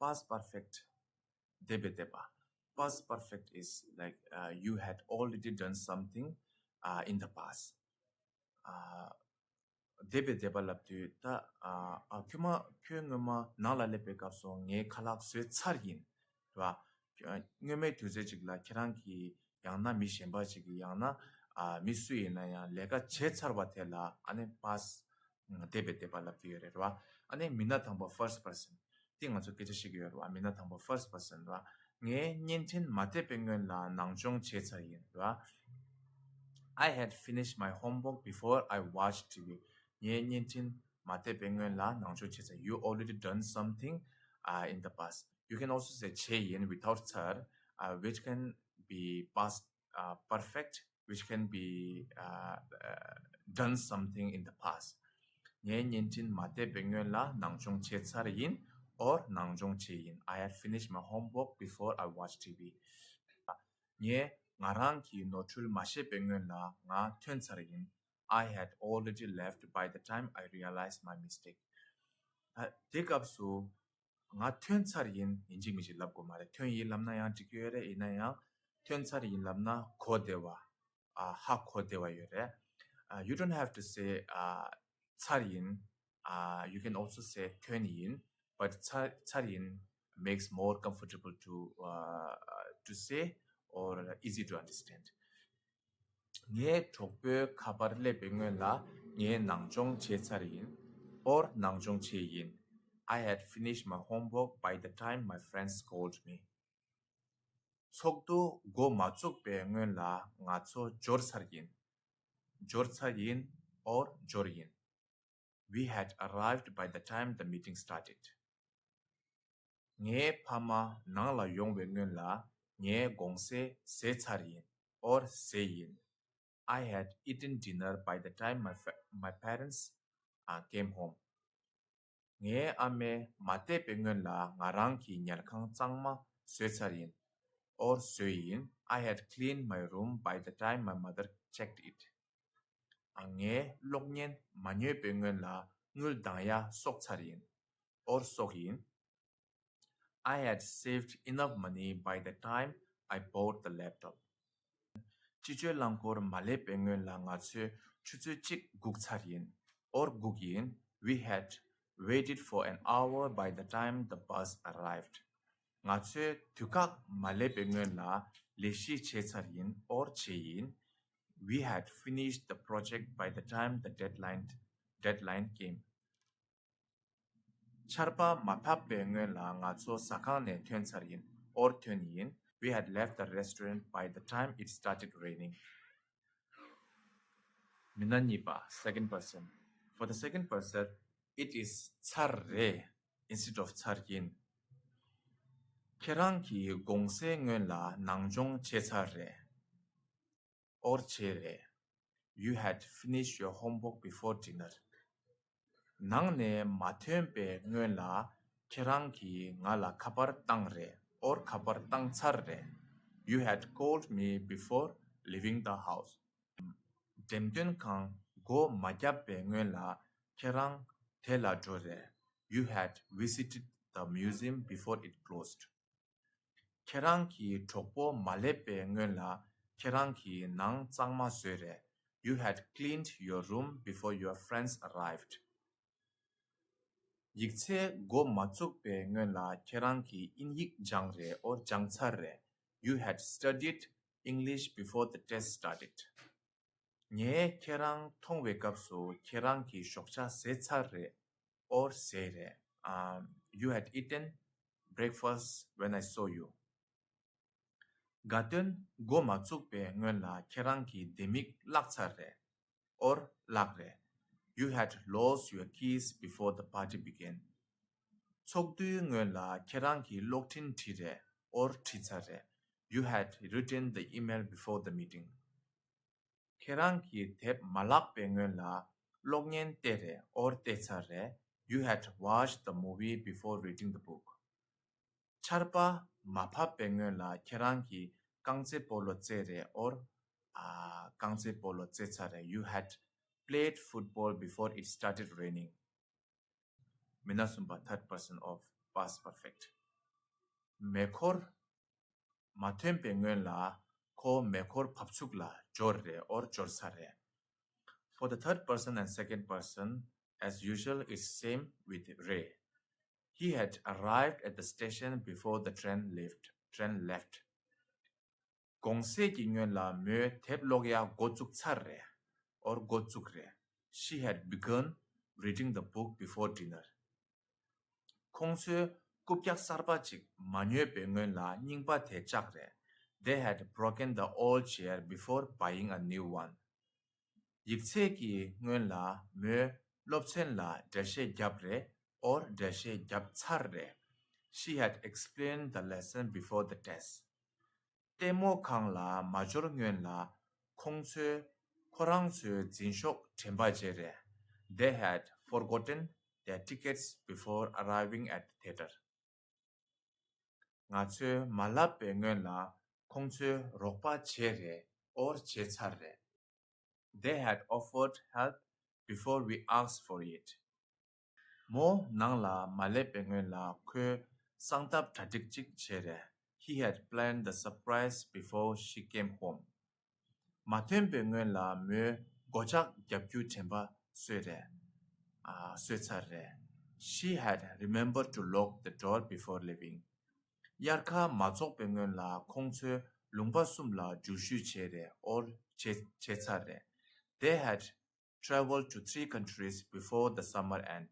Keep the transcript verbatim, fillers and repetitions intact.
Past perfect འདས་པའི་འདས་པ། Past perfect is like, uh, you had already done something, uh, in the past. Uh, འདས་པའི་འདས་པ་ལབ་དུས་ད་ཨ་ཨ་ཁྱོད་མ་ཁྱོད་སྔོན་མ་ནང་ལ་སླེབས་པའི་སྐབས་སུ་ངའི་ཁ་ལག་བཟོས་ཚར་ཡིན། རེད་བ། སྔོན་མའི་དུས་ཚོད་ཅིག་ལ་ཁྱེད་རང་གིས་ཡང་ན་མི་གཞན་པ་ཅིག་གིས་ཡང་ན་ཨ་མི་སུ་ཡིན་ན་ཡང་ལས་ཀ་བྱས་ཚར་བ་དེ་ལ་ཨ་ནི་past འདས་པའི་འདས་པ་ལབ་ཀྱི་ཡོད་རེད་བ། ཨ་ནི་མི་སྣ་དང་པོ་first person དེ་ང་ཚོ་སྐད་ཆ་བཤད་ཀྱི་ཡོད་རེད་བ། མི་སྣ་དང་པོ་first person རེད་བ། ངས་བརྙན་འཕྲིན་མ་བལྟས་པའི་སྔོན་ལ་ནང་སྦྱོང་བྱས་ཚར་ཡིན་རེད་བ། I had finished my homework before I watched T V. ངས་བརྙན་འཕྲིན་མ་བལྟས་པའི་སྔོན་ལ་ནང་སྦྱོང་བྱས་ཚར། You already done something, uh, in the past. You can also say བྱས་ཡིན་without ཚར, uh, which can be past, uh, perfect, which can be, uh, uh, done something in the past. ངས་བརྙན་འཕྲིན་མ་བལྟས་པའི་སྔོན་ལ་ནང་སྦྱོང་བྱས་ཚར་ཡིན། Or ནང་སྦྱོང་བྱས་ཡིན། I had finished my homework before I watched T V. ངས་ང་རང་གི་ནོར་འཁྲུལ་མ་ཤེས་པའི་སྔོན་ལ་ང་ཐོན་ཚར་ཡིན། I had already left by the time I realized my mistake. ད་དེ་སྐབས་སུ་ང་ཐོན་ཚར་ཡིན་ཡིན་གཅིག་མིན་གཅིག་ལབ་དགོས་མ་རེད། ཐོན་ཡིན་ལབ་ན་ཡང་འགྲིག་གི་ཡོད་རེད། ཡིན་ན་ཡང་ཐོན་ཚར་ཡིན་ལབ་ན་གོ་བདེ་བ། ཨ་ཧ་གོ་བདེ་བ་ཡོད་རེད། ཨ། You don't have to say, uh, ཚར་ཡིན། Uh, you can also say ཐོན་ཡིན། But ཚར་ཚར་ཡིན་makes more comfortable to, uh, to say or easy to understand. ངའི་གྲོགས་པོའི་ཁ་པར་སླེབས་པའི་སྔོན་ལ་ངས་ནང་སྦྱོང་བྱས་ཚར་ཡིན། Or ནང་སྦྱོང་བྱས་ཡིན། I had finished my homework by the time my friends called me. ཚོགས་འདུ་འགོ་མ་བཙུགས་པའི་སྔོན་ལ་ང་ཚོ་འབྱོར་ཚར་ཡིན། འབྱོར་ཚར་ཡིན། Or འབྱོར་ཡིན། We had arrived by the time the meeting started. ངའི་ཕ་མ་ནང་ལ་ཡོང་བའི་སྔོན་ལ་ངས་དགོང་ཟས་ཟས་ཚར་ཡིན། Or ཟས་ཡིན། I had eaten dinner by the time my, fa- my parents, uh, came home. ངའི་ཨ་མས་མ་བལྟས་པའི་སྔོན་ལ་ང་རང་གི་ཉལ་ཁང་གཙང་མ་བཟོས་ཚར་ཡིན། Or བཟོས་ཡིན། I had cleaned my room by the time my mother checked it. ཨ། ངས་གློག་བརྙན་མ་ཉོས་པའི་སྔོན་ལ་དངུལ་འདང་ཡ་གསོག་ཚར་ཡིན། Or གསོག་ཡིན། I had saved enough money by the time I bought the laptop. སྤྱི་སྤྱོད་རླངས་འཁོར་མ་སླེབས་པའི་སྔོན་ལ་ང་ཚོས་ཆུ་ཚོད་གཅིག་སྒུག་ཚར་ཡིན། Or སྒུག་ཡིན། We had waited for an hour by the time the bus arrived. ང་ཚོས་དུས་བཀག་མ་སླེབས་པའི་སྔོན་ལ་ལས་གཞི་བྱས་ཚར་ཡིན། Or བྱས་ཡིན། We had finished the project by the time the deadline, deadline came. ཆར་པ་མ་བབས་པའི་སྔོན་ལ་ང་ཚོ་ཟ་ཁང་ནས་ཐོན་ཚར་ཡིན། Or ཐོན་ཡིན། We had left the restaurant by the time it started raining. མི་སྣ་གཉིས་པ། Second person. For the second person, it is ཚར་རེད། Instead of ཚར་ཡིན། ཁྱེད་རང་གིས་དགོང་ཟས་སྔོན་ལ་ནང་སྦྱོང་བྱས་ཚར་རེད། Or བྱས་རེད། You had finished your homework before dinner. ནང་ནས་མ་ཐོན་པའི་སྔོན་ལ་ཁྱེད་རང་གིས་ང་ལ་ཁ་པར་བཏང་རེད། Or ཁ་པར་བཏང་ཚར་རེད། You had called me before leaving the house. འགྲེམས་སྟོན་ཁང་སྒོ་མ་བརྒྱབ་པའི་སྔོན་ལ་ཁྱེད་རང་དེ་ལ་འགྲོ་རེད། You had visited the museum before it closed. ཁྱེད་རང་གི་གྲོགས་པོ་མ་སླེབས་པའི་སྔོན་ལ་ཁྱེད་རང་གིས་ནང་གཙང་མ་བཟོས་རེད། You had cleaned your room before your friends arrived. ཡིག་ཚད་འགོ་མ་བཙུགས་པའི་སྔོན་ལ་ཁྱེད་རང་གིས་དབྱིན་ཡིག་སྦྱངས་རེད། Or སྦྱངས་ཚར་རེད། You had studied English before the test started. ངས་ཁྱེད་རང་མཐོང་བའི་སྐབས་སུ་ཁྱེད་རང་གིས་ཞོགས་ཇ་ཟས་ཚར་རེད། Or ཟས་རེད། Um, you had eaten breakfast when I saw you. དགའ་སྟོན་འགོ་མ་བཙུགས་པའི་སྔོན་ལ་ཁྱེད་རང་གིས་ལྡེ་མིག་བརླག་ཚར་རེད། Or བརླག་རེད། You had lost your keys before the party began. ཚོགས་འདུའི་སྔོན་ལ་ཁྱེད་རང་གིས་གློག་འཕྲིན་བྲིས་རེད། Or བྲིས་ཚར་རེད། You had written the email before the meeting. ཁྱེད་རང་གིས་དེབ་མ་བཀླགས་པའི་སྔོན་ལ་གློག་བརྙན་བལྟས་རེད། Or བལྟས་ཚར་རེད། You had watched the movie before reading the book. ཆར་པ་མ་བབས་པའི་སྔོན་ལ་ཁྱེད་རང་གིས་རྐང་རྩེད་སྤོ་ལོ་རྩེས་རེད། Or ཨ། རྐང་རྩེད་སྤོ་ལོ་རྩེས་ཚར་རེད། You had played football before it started raining. མི་སྣ་གསུམ་པ། Third person of past perfect. མེ་འཁོར་མ་ཐོན་པའི་སྔོན་ལ་ཁོ་མེ་འཁོར་བབས་ཚུགས་ལ་འབྱོར་རེད། or འབྱོར་ཚར་རེད། For the third person and second person, as usual, it's same with Ray. He had arrived at the station before the train left. Train left. དགོང་ཟས་ཀྱི་སྔོན་ལ་མོས་དེབ་ཀློག་ཡག་འགོ་བཙུགས་ཚར་རེད། or འགོ་བཙུགས་རེད། She had begun reading the book before dinner. ཁོང་ཚོས་རྐུབ་བཀྱག་གསར་པ་ཅིག་མ་ཉོས་པའི་སྔོན་ལ་རྙིང་པ་དེ་བཅག་རེད། They had broken the old chair before buying a new one. ཡིག་ཚད་ཀྱི་སྔོན་ལ་མོས་སློབ་ཚན་ལ་འགྲེལ་བཤད་བརྒྱབ་རེད། or འགྲེལ་བཤད་བརྒྱབ་ཚར་རེད། She had explained the lesson before the test. ལྟད་མོ་ཁང་ལ་མ་འབྱོར་སྔོན་ལ་ཁོང་ཚོས་ཁོ་རང་ཚོའི་འཛིན་ཤོག་དྲན་པ་བརྗེད་རེད། They had forgotten their tickets before arriving at the theater. ང་ཚོས་མ་ལབ་པའི་སྔོན་ལ་ཁོང་ཚོས་རོགས་པ་བྱས་རེད། or བྱས་ཚར་རེད། They had offered help before we asked for it. མོ་ནང་ལ་མ་སླེབས་པའི་སྔོན་ལ་ཁོས་གསང་སྟབས་གྲ་སྒྲིག་ཅིག་བྱས་རེད། He had planned the surprise before she came home. མ་ཐོན་པའི་སྔོན་ལ་མོས་སྒོ་ལྕགས་བརྒྱབ་རྒྱུ་དྲན་པ་གསོས་རེད། ཨ། གསོས་ཚར་རེད། She had remembered to lock the door before leaving. དབྱར་ཁ་མ་རྫོགས་པའི་སྔོན་ལ་ཁོང་ཚོས་ལུང་པ་གསུམ་ལ་རྒྱུགས་ཤོས་བྱས་རེད། or བྱས་བྱས་ཚར་རེད། They had traveled to three countries before the summer end.